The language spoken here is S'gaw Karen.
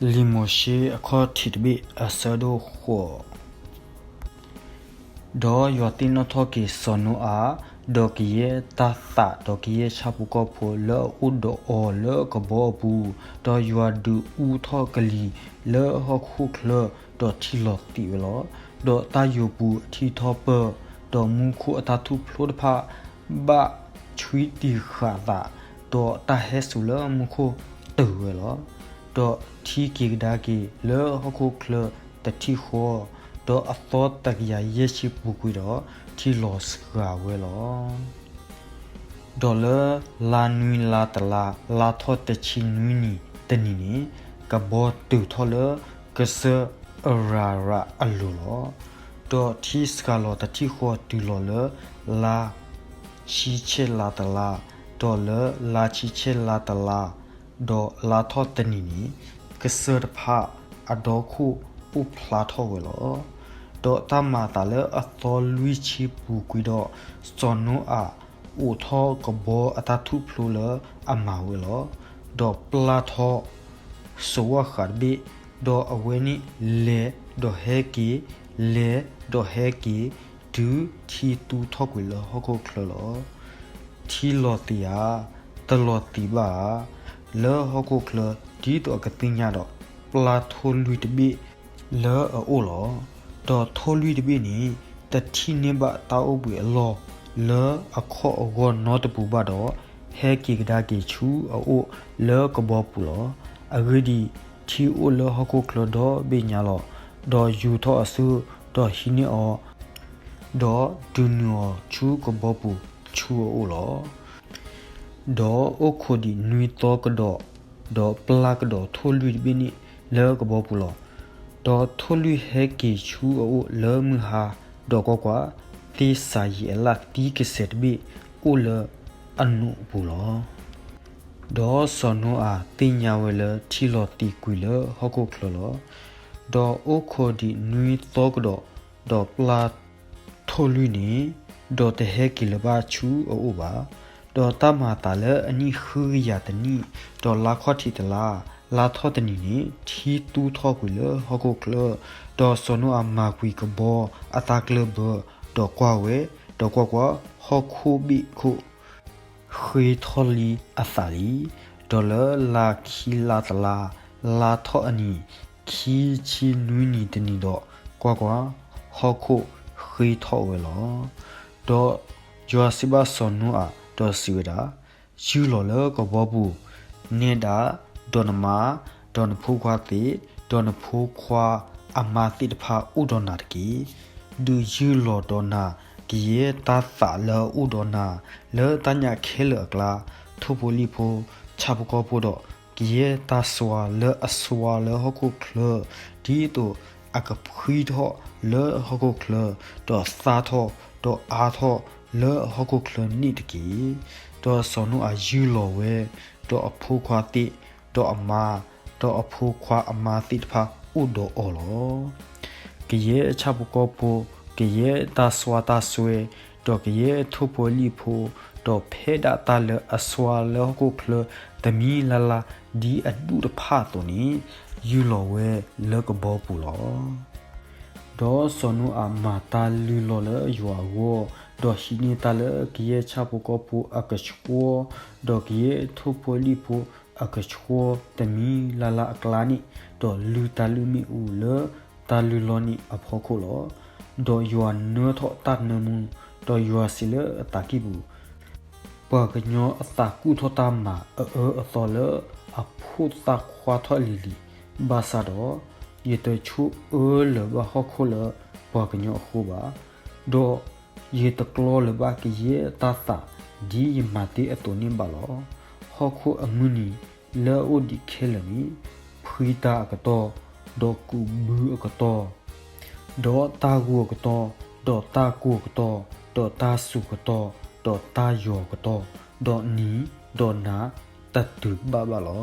လံာ်မိၤၡ့အခီၣ်ထံးတဘ့ၣ်အဆၢဒိၣ်ဃိး. ဒီးယွၤသ့ၣ်နီၣ်ထီၣ်က့ၤစီၤနိအၤ, ဒီးကယဲၢ်တၢ်သးဒီးကယဲၢ်ဆၣ်ဖိကီၢ်ဖိလၢအအိၣ်ဒီးအီၤလၢကဘီအပူၤ, ဒီးယွၤဒုးအူထီၣ်ကလံၤလၢဟီၣ်ခိၣ်ချၢ, ဒီးထံလီၤသံးဝဲလီၤ. ဒီးတၢ်ယိာ်ပူၤအထံထီၣ်ပၢၢ်, ဒီးမူခိၣ်အတၢ်ထူၣ်ဖျိတဖၣ် ဘၣ်ဆွံတံၢ်ဃာ်အသး, ဒီးတၢ်ဟဲစိာ်လၢမူခိၣ်တုၤဝဲလီၤ. ဒီးထံက့ၤကဒါက့ၤလၢဟီၣ်ခိၣ်ချၢတထံၣ်ဃီ, ဒီးအသီတကယၤယဲၢ်ဆံပူၤကွံာ်ဒီး ထံလီၤစှၤဝဲလီၤ. ဒီးလၢလါနွံလါတလါ လါထီၣ်တဆံနွံနံၤတနံၤန့ၣ်, ကဘီတုၤထီၣ်လၢကစၢၢ်အရၤရးအလိၤလီၤ. ဒီးထံစှၤလီၤတထံၣ်ဃီတုၤလီၤလၢလါဆံဆဲၣ်လါတလါ, ဒီးလၢလါဆံဆဲၣ်လါတလါ, ဒီးလါထီၣ်တနံၤန့ၣ်, ကစၢၢ်တဖၣ်အဒီခိၣ်အိၣ်ဖျါထီၣ်ဝဲလီၤ. ဒီးတၢ်မၤအသးလၢအသီလွံၢ်ဆံပူၤကွံာ်ဒီး, စီၤနိအၤအိးထီၣ်ကဘီအတၢ်ထူၣ်ဖျိလၢအမၤဝဲလီၤ. ဒီးပျၢ်ထီၣ်စိးဝၣ်ဃးတဘ့ၣ်, ဒီးအဝဲန့ၣ်လဲၤဒီးဟဲက့ၤ, လဲၤဒီးဟဲက့ၤ, တုၤထံသူထီၣ်ကွံာ်လၢဟီၣ်ခိၣ်ချၢလီၤ. ထံလီၤသံးဧါ, တလီၤသံးဘၣ်ဧါ, လၢဟီၣ်ခိၣ်ချၢ ဒ်သိးအကသ့ၣ်ညါဒီး, ပျၢ်ထိၣ်လွံၢ်တဘ့ၣ်လၢအအိၣ်လီၤ. ဒီးထိၣ်လွံၢ်တဘ့ၣ်န့ၣ် တထံၣ်န့ၢ်ဘၣ်တၢ်အိၣ်ဘှံးအလီၢ် လၢအခီၣ်အဂီၢ်နီတပူၤဘၣ်ဒီး, ဟဲက့ၤကဒါက့ၤဆူအအိၣ်လၢကဘီပူၤလီၤ. အဂ့ၢ်ဒ်အံၤ, ထံအိၣ်လၢဟီၣ်ခိၣ်ချၢဒီဘ့ၣ်ညါလီၤ. ဒီးယူာ်ထီၣ်အစု, ဒီးဟံးန့ၢ်အီၤ, ဒီးဒုးနုာ်အီၤဆူကဘီပူၤဆူအအိၣ်လီၤ. ဒီးအိၣ်ခိးဒံးနွံသီကဒီး, ဒီးပျၢ်ကဒီးထိၣ်လွံၢ်တဘ့ၣ်န့ၣ်လၢကဘီပူၤလီၤ. ဒီးထိၣ်လွံၢ်ဟဲက့ၤဆူအအိၣ်လၢမုၢ်ဟါ, ဒီးကွၢ်ကွၢ်, သ့ၣ်စၤယံးအလၣ်သံကစဲးတဘ့ၣ်အိၣ်လၢအနိးပူၤလီၤ. ဒီးစီၤနိအၤသ့ၣ်ညါဝဲလၢထံလီၤသံးကွံာ်လၢဟီၣ်ခိၣ်ချၢလီၤ. ဒီးအိၣ်ခိးဒံးနွံသီကဒီး, ဒီးပျၢ်ထိၣ်လွံၢ်န့ၣ်, ဒီးတဟဲက့ၤလၢၤဘၣ်ဆူအအိၣ်ဘၣ်. ဒီးတၢ်မၤအသးလၢအနံၣ်ဃုကယၤတနံၣ်, ဒီးလါခီၣ်ထံးတလါ, လါထီၣ်တနံၤန့ၣ်, ထံသူထီၣ်ကွံာ်လၢဟီၣ်ခိၣ်ချၢ, ဒီးစီၤနိအၤမၤကွံာ်ကဘီအတၢ်ကျၢၢ်ဘၢ, ဒီးကွၢ်ဝဲ, ဒီးကွၢ်ကွၢ်, ဟီၣ်ခိၣ်ဘ့ၣ်ခိၣ် ဃ့ထီၣ်လံအသးလံ. ဒီးလၢလါခံလါတလါ, လါထီၣ်အနံၤ, ခံဆံနွံနံၤတနံၤဒီး, ကွၢ်ကွၢ်, ဟီၣ်ခိၣ်ဃ့ထီၣ်ဝဲလီၤ. ဒီးယွၤစံးဘၣ်စီၤနိအၤ, ဒီးစံးဝဲဒၣ်, ယုၢ်လီၤလၢကဘီပူၤ, နဲဒၣ်, ဒီးနမါ, ဒီးနဖိခွါသ့ၣ်, ဒီးနဖိခွါအမါသ့ၣ်တဖၣ်အိၣ်ဒီးနၤတက့ၢ်. ဒုးယုၢ်လီၤဒီးနၤကယဲၢ်တၢ်သးလၢအအိၣ်ဒီးနၤ, လၢတၢ်ညၣ်ခဲလၢာ်အကျါ, ထိၣ်ဖိလံၣ်ဖိ, ဆၣ်ဖိကီၢ်ဖိဒီး, ကယဲၢ်တၢ်စွါလၢအစွါလၢဟီၣ်ခိၣ်ချၢ, ဒ်သိးအကဖှံထီၣ်လၢဟီၣ်ခိၣ်ချၢ, ဒီးသၣ်ထီၣ်, ဒီးအါထီၣ်လၢဟီၣ်ခိၣ်ချၢန့ၣ်တက့ၢ်. ဒီးစီၤနိအၤယုၢ်လီၤဝဲ, ဒီးအဖိခွါသ့ၣ်, ဒီးအမါ, ဒီးအဖိခွါအမါသ့ၣ်တဖၣ်အိၣ်ဒီးအီၤလီၤ. ကယဲၢ်ဆၣ်ဖိကီၢ်ဖိ, ကယဲၢ်တၢ်စွါတၢ်စွဲ, ဒီးကယဲၢ်ထိၣ်ဖိလံၣ်ဖိ, ဒီးဖဲဒၣ်တၢ်လၢအစွါလၢဟီၣ်ခိၣ်ချၢတမံၤလၢ်လၢ်ဒ်အဒူၣ်တဖၣ်အသိးန့ၣ်, ယုၢ်လီၤဝဲလၢကဘီပူၤလီၤ. ဒီးစီၤနိအၤမၤတၢ်လုၢ်လီၢ်လၢယွၤအဂီၢ်, ဒီးဟံးန့ၢ်တၢ်လၢကယဲၢ်ဆၣ်ဖိကီၢ်ဖိအကဆှီ, ဒီးကယဲၢ်ထိၣ်ဖိလံၣ်ဖိအကဆှီတမံၤလၢ်လၢ်အကျါန့ၣ်, ဒီးလုၢ်တၢ်လုၢ်မ့ၣ်အူလၢတၢ်လုၢ်လီၢ်န့ၣ်အဖီခိၣ်လီၤ. ဒီးယွၤနၢထီၣ်တၢ်နၢမူ, ဒီးယွၤစံးလၢအသးကံၢ်ပူၤ, ပှၤကညီအသးကူၣ်ထီၣ်တၢ်မၤအအၢအသီလၢအဖိသၣ်ခွါထီၣ်လံၤလံၤ, ဘၣ်ဆၣ်ဒီး, ယတဆိအၢလၢၤဘၣ်ဟီၣ်ခိၣ်လၢပှၤကညီအဃိဘၣ်, ဒီးယတကျီလၢၤဘၣ်ကယဲၢ်တၢ်သးဒ်ယမၤတ့ၢ်အသိးန့ၣ်ဘၣ်လီၤ. ဟီၣ်ခိၣ်အမုၢ်နံၤလၢအအိၣ်ဒံးခဲလၢာ်န့ၣ်, ဖှံတၢ်အကတီၢ်, ဒီးကူးဘုအကတီၢ်, ဒီးတၢ်ဂိၢ်အကတီၢ်, ဒီးတၢ်ကိၢ်အကတီၢ်, ဒီးတၢ်စူၤကတီၢ်, ဒီးတၢ်ယီၤအကတီၢ်, ဒီးနံၤ, ဒီးနၤ, တတုၤဘၣ်ဘၣ်လီၤ.